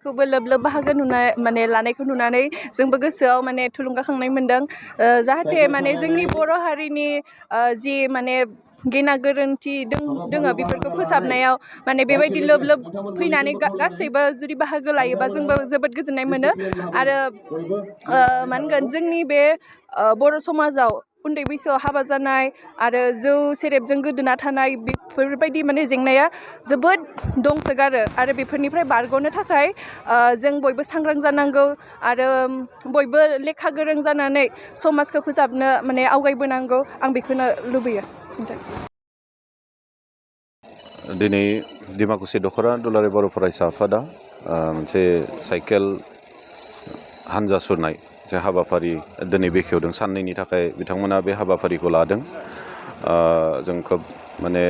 खौबो लोब बाहागो नुनाय माने लानायखौ नुनानै जोंबो गोसोआव माने थुलुंगाखांनाय मोनदों जाहाथे माने जोंनि बर' हारिनि जि माने गेना गोरोन्थि दोङो बेफोरखौ फोसाबनायाव माने बेबायदि लोब फैनानै गासैबो जुदि बाहागो लायोबा जोंबो जोबोद गोजोननाय मोनो आरो मा होनगोन जोंनि बे बर' समाजाव उन्दै बैसोआव हाबा जानाय आरो जौ सेरेबजों गोदोना थानाय बेफोरबायदि माने जेंनाया जोबोद दंसोगारो आरो बेफोरनिफ्राय बारग'नो थाखाय जों बयबो सांग्रां जानांगौ आरो बयबो लेखा गोरों जानानै समाजखौ फोसाबनो माने आवगायबोनांगौ आं बेखौनो लुबैयो दिनै दिमाकुसि दख'रा दुलाराय बर' फरायसा आफादा मोनसे साइकेल हानजा सुरनाय जे हाबाफारि दिनै बेखेवदों साननैनि थाखाय बिथांमोना बे हाबाफारिखौ लादों जों खोब माने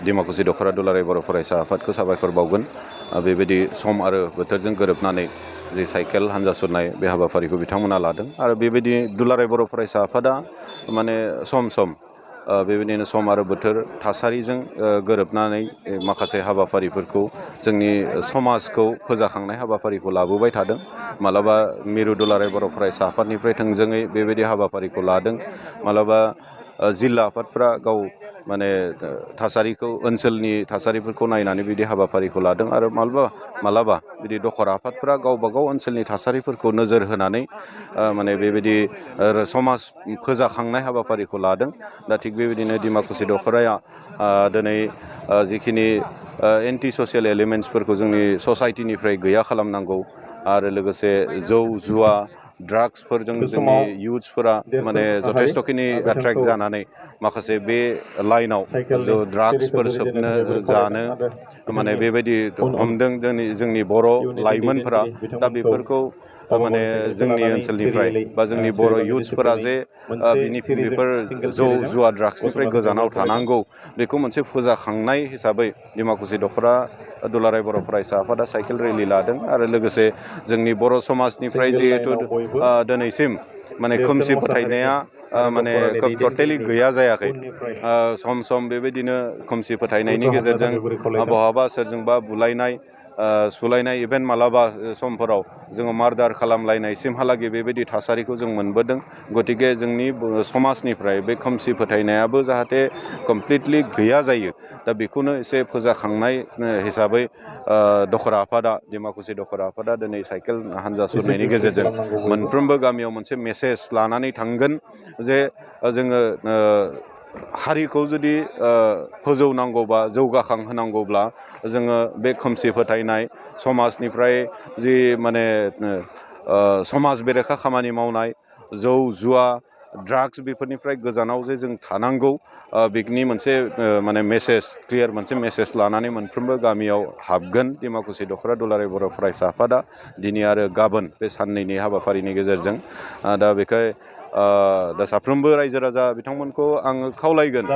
दिमाकुसि दख'रा दुलाराय बर' फरायसा आफादखौ साबायखर बावगोन बेबायदि सम आरो बोथोरजों गोरोबनानै जे साइकेल हानजा सुरनाय बे हाबाफारिखौ बिथांमोना लादों आरो बेबायदि दुलाराय बर' फरायसा आफादा माने सम बेबायदिनो सम आरो बोथोर थासारिजों गोरोबनानै माखासे हाबाफारिफोरखौ जोंनि समाजखौ फोजाखांनाय हाबाफारिखौ लाबोबाय थादों मालाबा मिरु दुलाराय बर' फरायसा आफादनिफ्राय थोंजोङै बेबायदि हाबाफारिखौ लादों मालाबा जिल्ला आफादफ्रा गाव माने थासारिखौ ओनसोलनि थासारिफोरखौ नायनानै बिदि हाबाफारिखौ लादों आरो मालाबा बिदि दख'र आफादफ्रा गावबागाव ओनसोलनि थासारिफोरखौ नोजोर होनानै माने बेबायदि समाज फोजाखांनाय हाबाफारिखौ लादों दा थिग बेबायदिनो दिमाकुसि दख'राया दिनै जिखिनि एन्टि ससियेल एलिमेन्ट्सफोरखौ जोंनि ससाइटिनिफ्राय गैया खालामनांगौ आरो लोगोसे जौ जुवा ड्राग्सफोरजों जोंनि इयुथ्सफोरा माने जथेस्थ'खिनि एट्रेक्ट जानानै माखासे बे लाइनाव ड्राग्सफोर सोबनो जानो माने बेबायदि हमदों जोंनि बर' लाइमोनफोरा दा बेफोरखौ माने जोंनि ओनसोलनिफ्राय बा जोंनि बर' इयुथ्सफोरा जे बेफोर जौ जुवा ड्राग्सनिफ्राय गोजानाव थानांगौ बेखौ मोनसे फोजाखांनाय हिसाबै दिमाकुसि दख'रा दुलाराय बर' फरायसा आफादा साइकेल रेलि लादों आरो लोगोसे जोंनि बर' समाजनिफ्राय जिहेथु दिनैसिम माने खोमसि फोथायनाया माने टटेलि गैया जायाखै सम बेबायदिनो खोमसि फोथायनायनि गेजेरजों बहाबा सोरजोंबा बुलायनाय सुलायनाय इभेन्ट मालाबा समफोराव जोङो मार्डार खालामलायनायसिमहालागै बेबायदि थासारिखौ जों मोनबोदों गतिके जोंनि समाजनिफ्राय बे खोमसि फोथायनायाबो जाहाथे कमप्लिटलि गैया जायो दा बेखौनो एसे फोजाखांनाय हिसाबै दख'रा आफादा दिमाकुसि दख'रा आफादा दिनै साइकेल हानजा सुरनायनि गेजेरजों मोनफ्रोमबो गामियाव मोनसे मेसेज लानानै थांगोन जे जोङो हारिखौ जुदि फोजौनांगौबा जौगाखांहोनांगौब्ला जोङो बे खोमसि फोथायनाय समाजनिफ्राय जि माने समाज बेरेखा खामानि मावनाय जौ जुवा ड्राग्स बेफोरनिफ्राय गोजानाव जे जों थानांगौ बिनि मोनसे माने मेसेज क्लियार मोनसे मेसेज लानानै मोनफ्रोमबो गामियाव हाबगोन दिमाकुसि दख'रा दुलाराय बर' फरायसा आफादा दिनै आरो गाबोन बे साननैनि हाबाफारिनि गेजेरजों दा बेखाय दा साफ्रोमबो रायजो राजा बिथांमोनखौ आङो खावलायगोन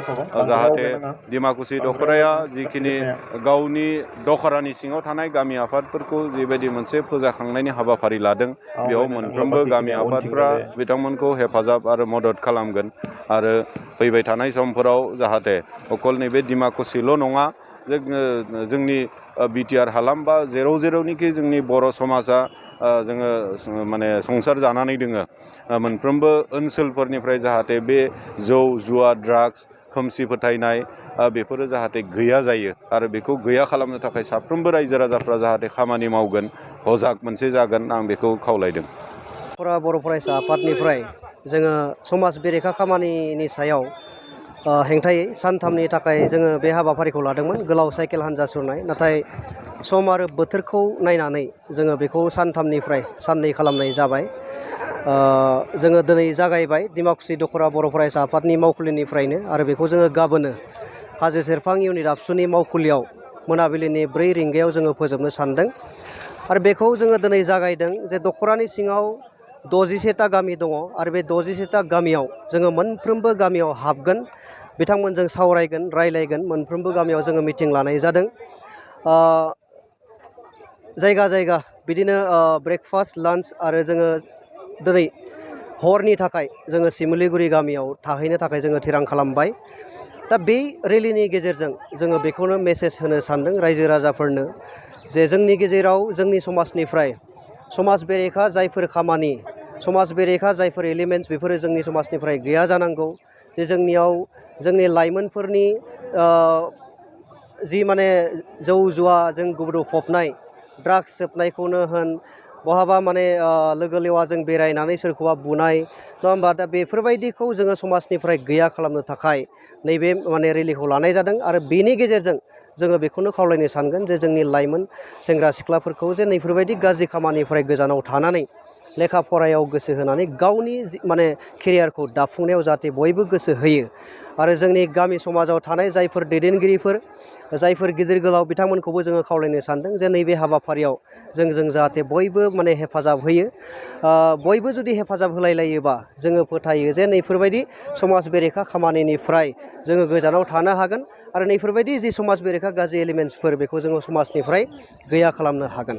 जाहाथे दिमाकुसि दख'राया जिखिनि गावनि दख'रानि सिङाव थानाय गामि आफादफोरखौ जिबायदि मोनसे फोजाखांनायनि हाबाफारि लादों बेयाव मोनफ्रोमबो गामि आफादफ्रा बिथांमोनखौ हेफाजाब आरो मदद खालामगोन आरो फैबाय थानाय समफोराव जाहाथे अकल नैबे दिमाकुसिल' नङा जोंनि बिटिआर हालाम बा जेरावनिखि जोंनि बर' समाजा जोङो माने संसार जानानै दोङो मोनफ्रोमबो ओनसोलफोरनिफ्राय जाहाथे बे जौ जुवा ड्राग्स खोमसि फोथायनाय बेफोरो जाहाथे गैया जायो आरो बेखौ गैया खालामनो थाखाय साफ्रोमबो रायजो राजाफ्रा जाहाथे खामानि मावगोन हजाग मोनसे जागोन आं बेखौ खावलायदों बर' फरायसा आफादनिफ्राय जोङो समाज बेरेखा खामानिनि सायाव हेंथायै सानथामनि थाखाय जोङो बे हाबाफारिखौ लादोंमोन गोलाव साइकेल हानजा सुरनाय नाथाय सम आरो बोथोरखौ नायनानै जोङो बेखौ सानथामनिफ्राय साननै खालामनाय जाबाय जोङो दिनै जागायबाय दिमाकुसि दख'रा बर' फरायसा आफादनि मावखुलिनिफ्रायनो आरो बेखौ जोङो गाबोनो हाजो सेरफां इउनिट आबसुनि मावखुलियाव मोनाबिलिनि 4 रिंगायाव जोङो फोजोबनो सानदों आरो बेखौ जोङो दिनै जागायदों जे दख'रानि सिङाव 67टा गामि दङ आरो बे 67टा गामियाव जोङो मोनफ्रोमबो गामियाव हाबगोन, बिथांमोनजों सावरायगोन, रायलायगोन। मोनफ्रोमबो गामियाव जोङो मिटिं लानाय जादों। जायगा जायगा बिदिनो ब्रेकफास्ट, लान्च आरो जोङो दिनै हरनि थाखाय जोङो सिमुलिगुरि गामियाव थाहैनो थाखाय जोङो थिरां खालामबाय। दा बे रेलिनि गेजेरजों जोङो बेखौनो मेसेज होनो सानदों रायजो राजाफोरनो जे जोंनि गेजेराव जोंनि समाजनिफ्राय समाज बेरेखा जायफोर खामानि, समाज बेरेखा जायफोर एलिमेन्ट्स बेफोरो जोंनि समाजनिफ्राय गैया जानांगौ। जे जोंनियाव जोंनि लाइमोनफोरनि जि माने जौ जुवाजों गुब्रुफबनाय, ड्राग्स सोबनायखौनो होन, बहाबा माने लोगो लेवाजों बेरायनानै सोरखौबा बुनाय, नङा होमबा? दा बेफोरबायदिखौ जोङो समाजनिफ्राय गैया खालामनो थाखाय नैबे माने रेलिखौ लानाय जादों आरो बेनि गेजेरजों जोङो बेखौनो खावलायनो सानगोन जे जोंनि लाइमोन सेंग्रा सिख्लाफोरखौ जे नैफोरबायदि गाज्रि खामानिफ्राय गोजानाव थानानै लेखा फरायाव गोसो होनानै गावनि माने केरियारखौ दाफुंनायाव जाहाथे बयबो गोसो होयो। आरो जोंनि गामि समाजाव थानाय जायफोर दैदेनगिरिफोर, जायफोर गिदिर गोलाव, बिथांमोनखौबो जोङो खावलायनो सानदों जे नैबे हाबाफारियाव जों जाहाथे बयबो माने हेफाजाब होयो। बयबो जुदि हेफाजाब होलायलायोबा जोङो फोथायो जे नैफोरबायदि समाज बेरेखा खामानिनिफ्राय जोङो गोजानाव थानो हागोन आरो नैफोरबायदि जि समाज बेरेखा गाज्रि एलिमेन्ट्सफोर बेखौ जोङो समाजनिफ्राय गैया खालामनो हागोन।